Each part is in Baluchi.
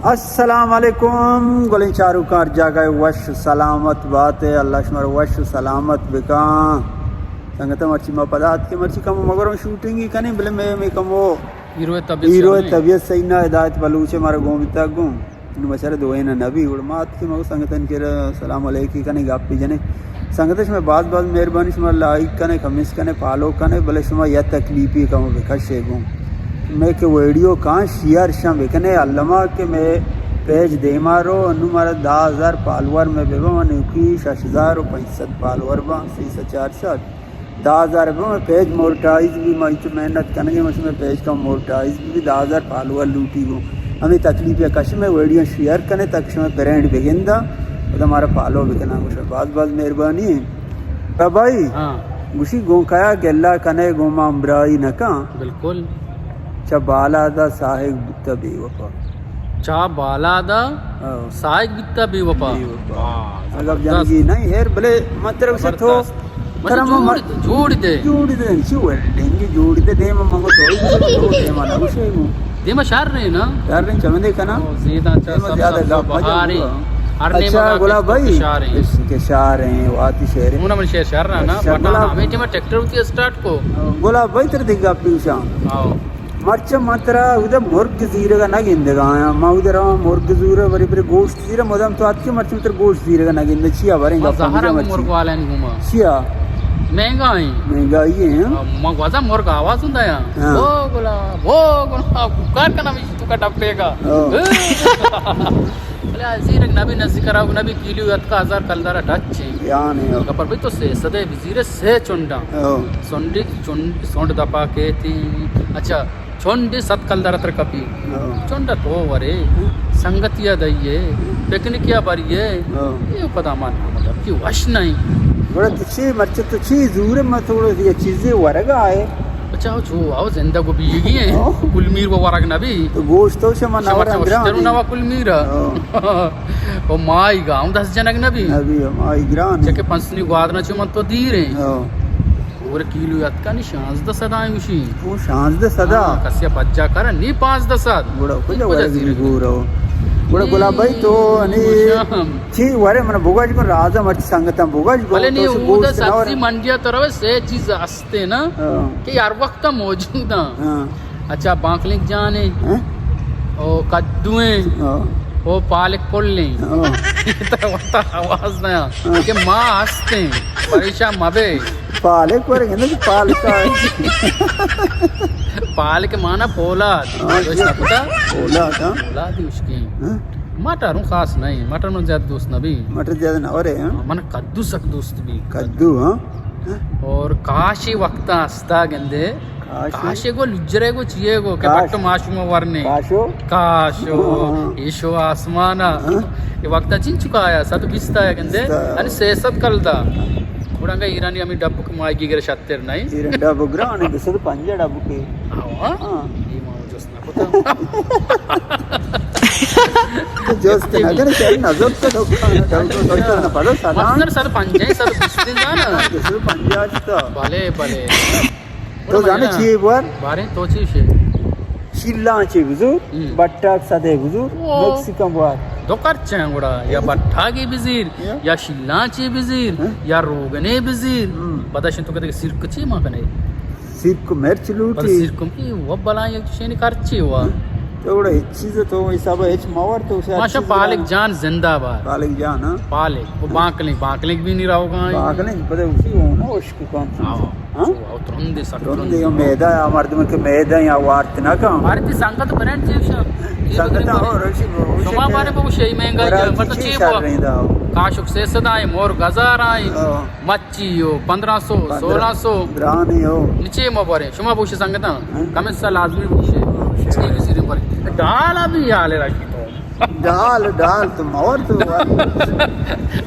السلام علیکم، گلیں چاروکاں ہر جاگہ وش سلامت بات ئے، اللہ شمارا وش سلامت بکاں۔ سنگتاں، مرچی ما پدا اتکیں، مرچی کمو مگرم شوٹنگی کنیں، بلے مئے، مئے کمو ہیرو ءِ طبیعت ہیرو ءِ شر نہ ایں۔ طبیعت صحیح نہ ایں، ہدایت بلوچ ءَ مارا گون بیتگ گوں۔ نوں بچارے دوئیناں نہ بی، گڑا ما اتکیں، مگو سنگتانی کرا سلام علیکی کنیں، گپے جنیں۔ سنگت، شمئے باز باز مہربانی، شما لائک کنئے، کمنٹس کنئے، فالو کنئے، بلے شما یک تکلیفے کمو بکشے گوں۔ مئے کہ ویڈیو کاں شیئر شاں بکنئے، الما کہ مئے پیج دیما رو، انوں مارا دہ ہزار فالوور مئے بباں، من ایوکی شش ہزار و پنچ سد فالوور باں، سی سد چار سد۔ دہ ہزار بہ من پیج مونیٹائز بی، ما انچو محنت کنگے، ما شمئے پیج کم مونیٹائز بی، دہ ہزار فالوور لوٹی گوں۔ ہمے تکلیف ءَ کش، مئے ویڈیو شیئر کنئے تاکہ شمئے برانڈ بگندا، پدا مارا فالو بکناں۔ گوشاں باز باز مہربانی ایں۔ بابائی، ہاں۔ گوشی گوں کیا گلہ کنئے، گوں ما ہمراہی نکاں۔ بالکل۔ چہ بالاد ءَ ساہگ بوتہ بے وفا۔ چہ بالاد ءَ ہاں۔ ساہگ بیتہ بے وفا۔ بے وفا۔ واہ، اگاں زبردست۔ جنگی نہیں ہیر، بلے من ترا گوشاں تو زبردست۔ ترا مطلب من جوڑ، جوڑ دے۔ جوڑ دے، چی ویلڈنگ جوڑ دے، دیم من کو تو تو دیم نہ گوشے گوں۔ دیم شر رہے نا؟ شر رہے، چمدے کنا۔ او، زیداں چا دیم سبز زیادہ سبز گپ مت بہاریں۔ جاؤ۔ ہر نیمہ اچھا، کا گلاب کشت و بھائی، کشاریں۔ کشت و کشاریں، واتی شعر۔ اونا من شعر شر رہا نا، اچھا، پٹھان گلاب۔ ہمیں ٹائم ٹریکٹر ہوتی ہے اسٹارٹ کو۔ گلاب بھائی، ترا دگہ گپے گوشاں۔ آؤ۔ مرچاں من ترا اود ءَ مرگ زیرگ ءَ نہ گندگ ءَ آں۔ من اود ءَ رواں مرگ زور ءَ، برے برے گوشت زیر ءَ، مدام تو اتکے، مرچاں من ترا گوشت زیرگ ءَ نہ گنداں۔ چیا باریں ما گپ زہر ہم گوں مرگ والیں گوما۔ چیا؟ مہنگا ایں۔ مہنگائی ایں، ہاں؟ ما گوزا مرگ آواز ہوں دایا۔ ہاں۔ او گلا، او گلا، کوکار کنا مشی تو کا ڈبے کا۔ ہاں۔ بلے زیرگ نبی، نزدیک راگ نبی، کیلو اتکا ہزار کلدار ٹچ ایں۔ یعنی، ہاں۔ کپر بھائی تو سے سدے بزیرے سے چنڈا۔ ہاں۔ سنڈی چنڈ، سنڈ دپا کیتی۔ اچھا، چنڈے ست کلدار تر کپی۔ ہاں۔ چنڈا تو ورے، سنگتیا دئیے، پکنکیا بریے۔ ہاں۔ اے پدا من مطلب کہ وش نہیں۔ گڑا تو چی مرچی تو چی زور ما تو یہ چیزیں ورگا ہے۔ اچھا، جو آؤ زندگ و بیگی ہیں۔ ہاں۔ کل میر و ورگ نبی۔ تو گوشت تو شما اچھا، نور مرچی اندرا وشتر دی۔ نوا کل میر۔ ہاں۔ او مائی گاؤں دس جنگ نبی۔ نبی، مائی گران۔ چکے پنچ سنی گوادنا چو من تو دیر ہیں۔ ہاں۔ اور کیلو اتکا نی شانزدہ سد آئیں گوشی۔ او، شانزدہ سد آ؟ ہاں، کسیا پجا کرا نی پانزدہ سد۔ گڑا کجا کجا ورگی زیرگ؟ گورو۔ گڑا گلاب بھائی تو انی گوشاں۔ چی ورے من بوگاج کن رازا مرچی سنگتاں بوگاج کن بلے نی تو اودا گوشت نہ ورے۔ سبزی منڈیا تو روے سے چیز ہستے نا ہاں۔ کہ ہر وقت موجود ہیں۔ ہاں۔ اچھا، بانکلنک جان ایں، ہاں؟ او کدو ایں، ہاں۔ او پالک پل ایں۔ ہاں۔ ترا وتا آواز نہ آ ہاں۔ کہ ما ہست ایں، پریشان مبے۔ پالک پر گندے کہ پالک آ۔ پالک مانا پولاد۔ ہاں، دوست جی۔ نہ پتا؟ پولاد، ہاں۔ پولاد ہی اس کے۔ ہاں۔ مٹر ہوں خاص نہیں، مٹر من زیادہ دوست نہ بی۔ مٹر زیادہ نہ ورے، ہاں؟ من کدو سک دوست بی۔ کدو، ہاں؟ اور کاشی وقت ہستا گندے۔ کاش۔ کاشے گو لجرے گو چیے گو کہ کاش۔ بٹ ماشوم ورنے۔ کاشو؟ کاشو، ہاں۔ ایشو آسمانا۔ ہاں۔ یہ وقت چین چکا آیا، صد بیست آیا گندے۔ بیست آیا۔ یعنی سے سد کل دا۔ گڑا انگا ایرانی ہمیں ڈبک مائی گی گر شتر نہیں۔ ایران ڈبک گران ہے، دو سد پنجاہ ڈبک ہے۔ ہاں۔ ہاں۔ یہ ماو جس جست نہ کنے، چل نہ زرت تو ڈاکٹر، ڈاکٹر، ڈاکٹر نہ پڑو، سلام۔ مستر صد پنجاہ، صد بیست دن جانا۔ دو سد پنجاہ جتا۔ بلے، بلے۔ تو جانے چیے بوار؟ بارے تو چی شے؟ شیلانچے بزور، ہم۔ بٹاک سدے بزور، او۔ میکسیکن بوار۔ دو کرچ ہیں گڑا، یا بٹاکی بزیر، یا؟ یا شیلانچے بزیر، ہاں۔ یا روگنے بزیر۔ ہم۔ پدا شن تو کہتے کہ سرک چی ما کنے؟ سرک مرچ لوٹی۔ پر سرک کی و بلائیں یک چیزیں خرچی ہوا۔ تو گڑا ہچ چیز تو حساب ہچ مور تو اسے ماشا پالک جان زندہ باد۔ پالک جان، ہاں۔ پالک، وہ بانکلیں، بانکلیں بھی نہیں رہو گا۔ بانکلیں، پتہ اسی ہو نا، اشک کون چیز۔ ہاں۔ ہاں؟ او ترندے سک ترندے۔ ترندے، میدہ یا مردم کے میدہ یا وارت نہ کم۔ ہمارے تی سنگت برنڈ چیز شا۔ سنگت اور شما بارے بگو شی مہنگائی ہے، مطلب چی بو؟ کاشک سے صدا ہے، مور گزار آئیں۔ ہاں۔ مچی ہو، پندرہ سو، پندرہ، سولہ سو۔ گرانی ہو۔ نچے ما بارے، شما بوشے سنگتاں، ہاں۔ کمیں سا لازمی بوشے۔ ہاں، بوشے۔ چی بزیریں بارے۔ ڈال ابھی حال راشی تو۔ ڈال، ڈال تو مور تو۔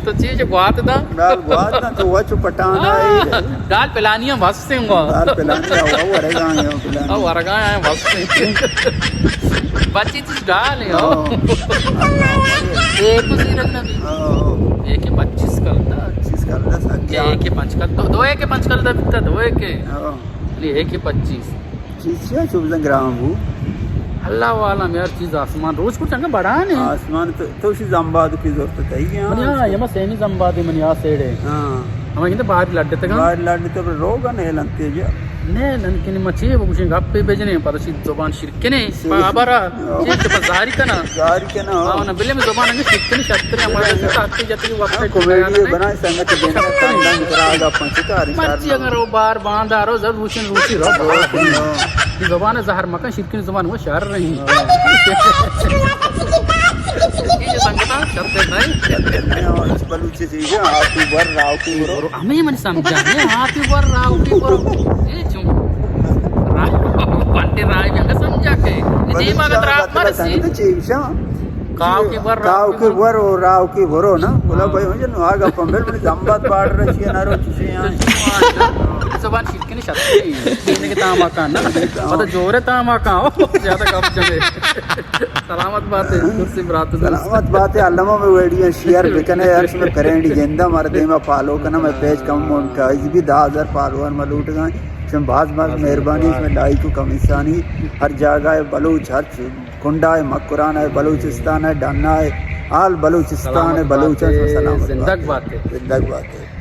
تو چیز گوات دا؟ ڈال گوات دا تو وچ پٹانا ہے۔ ڈال پلانی ہم بس سے ہوا۔ ڈال پلانی ہوا، ورگا ہے، پلانی۔ ہاں، ورگا ہے، بس سے۔ بچی ڈال ہے۔ ہاں۔ ایک زیرک نبی۔ ہاں۔ ایک پچیس کلدار۔ پچیس کلدار سکیا۔ ایک پنچ کلدار، دو، دو ایک پنچ کلدار بیتا، دو ایک۔ ہاں۔ یعنی ایک پچیس۔ چیز چیا چوبزن گرام بو؟ اللہ عالم یار، چیز آسمان روچ کو چنگا بڑا نے۔ آسمان تو، تو شی زمباد کی ضرورت ہے، ہاں۔ منی ہاں، یہ ما سیمی زمباد منی آ سیڑے۔ ہاں۔ ہمیں کہتے باہر لڈ تک۔ باہر لڈ تک روگا نے لنتے جا۔ نے لنکن مچے وہ کچھ گپ پہ بجنے، پتہ سی زبان شرکنے۔ بابرا، ہاں۔ چیز پہ ظاہری کنا۔ ظاہری کنا، ہاں۔ ہاں، نہ، بلے میں زبان انگے شکل شکل ہمارے سے آتے جاتے وقت ہاں، کامیڈی بنا سنگت دینا، خاندان کی طرح آگا پہنچے تو ہر مرچی اگر وہ بار باندھ آ رہو، زب روشن روشی رہو، بار۔ ہاں۔ یہ زبان زہر مکن، شرکن زبان وہ شر رہی۔ ہاں۔ یہ سنگتا شر دے نہیں۔ بلوچی چیز ہے، آپ کی بر راو کی برو۔ ہمیں من سمجھا ہے، آپ کی بر راو کی برو۔ یہ چون؟ راو، پنڈے راو، یہ سمجھا کہ؟ یہ دیما کا طرف مر سی۔ کاو کی بر، کاو کی بر و راو کی برو نا۔ بولا بھائی، مجھے نو آگا پمبل بڑی زمبات پاڑ رہی ہے نا، رو چیزیں یہاں۔ زبان شکن شکن ہے۔ دینے کے تاما کان نا۔ پتہ جورے تاما کان ہو۔ زیادہ کم چلے۔ سلامت بات ہے، درستی برات۔ سلامت بات ہے، علامہ میں ویڈیو شیئر بکنے یار، شمے کرینڈی گندا مار دیما فالو کنا، میں پیج کم مون کا، اس بھی دہ ہزار فالوور میں لوٹ گئے۔ شم باز باز مہربانی، شمے لائک و کمنٹانی ہر جاگہ ہے، بلوچ ہر چ-، کنڈا ہے، مکران ہے، بلوچستان ہے، ڈنا ہے، آل بلوچستان ہے، سلامت بلوچ ہے، بات ہے۔ سلامت زندگ بات ہے۔ بات ہے۔ زندگ بات ہے۔